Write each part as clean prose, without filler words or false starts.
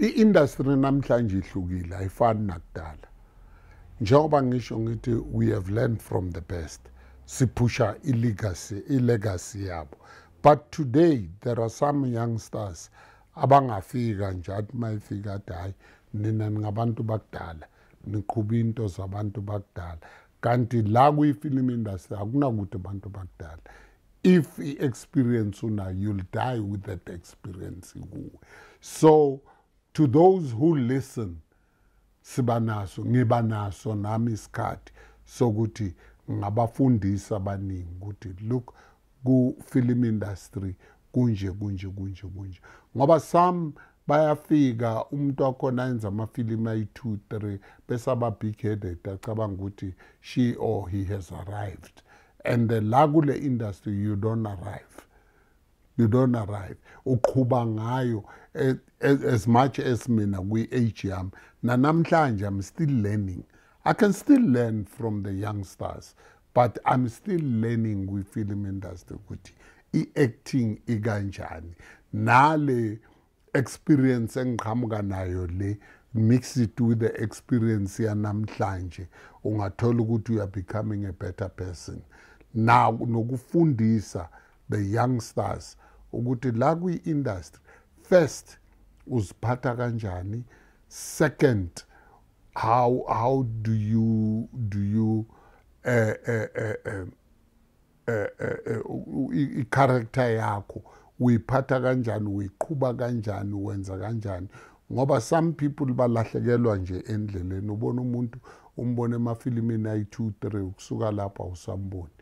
I-industry namhlanje ihlukile, ayifani nakudala. Njengoba ngisho ngithi we have learned from the best, siphusha i-legacy yabo, but today there are some youngsters abangafika nje, athi mayifika athi, "Hayi, nina ningabantu bakudala, niqhuba into zabantu bakudala." Kanti la kwi-film industry akunakuthi abantu bakudala. If i-experience unayo, you'll die with that experience kuwe. So to those who listen, siba naso, ngiba naso nami isikhathi sokuthi ngabafundisa abaningi ukuthi, look, ku-film industry kunje, kunje, kunje, kunje, ngoba some bayafika, umuntu wakhona ayenza amafilimu ayi-2, 3, bese aba big headed, acabanga ukuthi she or he has arrived. And la kule industry you don't arrive, you don't arrive, uqhuba ngayo. As much as mina kwi-age yami nanamhlanje, I'm still learning. I can still learn from the youngsters, but I'm still learning kwi-film industry ukuthi i-acting ikanjani, nale experience engiqhamuka nayo le, mix it with the experience yanamhlanje, ungathola ukuthi you are becoming a better person now. Nokufundisa the youngsters ukuthi la kwi-industry, first, uziphatha kanjani; second, how do you i-character yakho uyiphatha kanjani, uyiqhuba kanjani, wenza kanjani, ngoba some people balahlekelwa nje endleleni. Ubona umuntu, umbone emafilimini ayi-2, 3, ukusuka lapho awusamboni,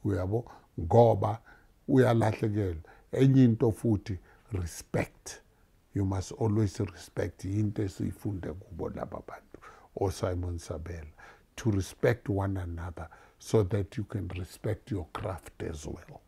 uyabo, ngoba uyalahlekelwa. Enye into futhi, respect. You must always respect. Into esiyifunde kubo laba bantu oSimon Sabela, to respect one another so that you can respect your craft as well.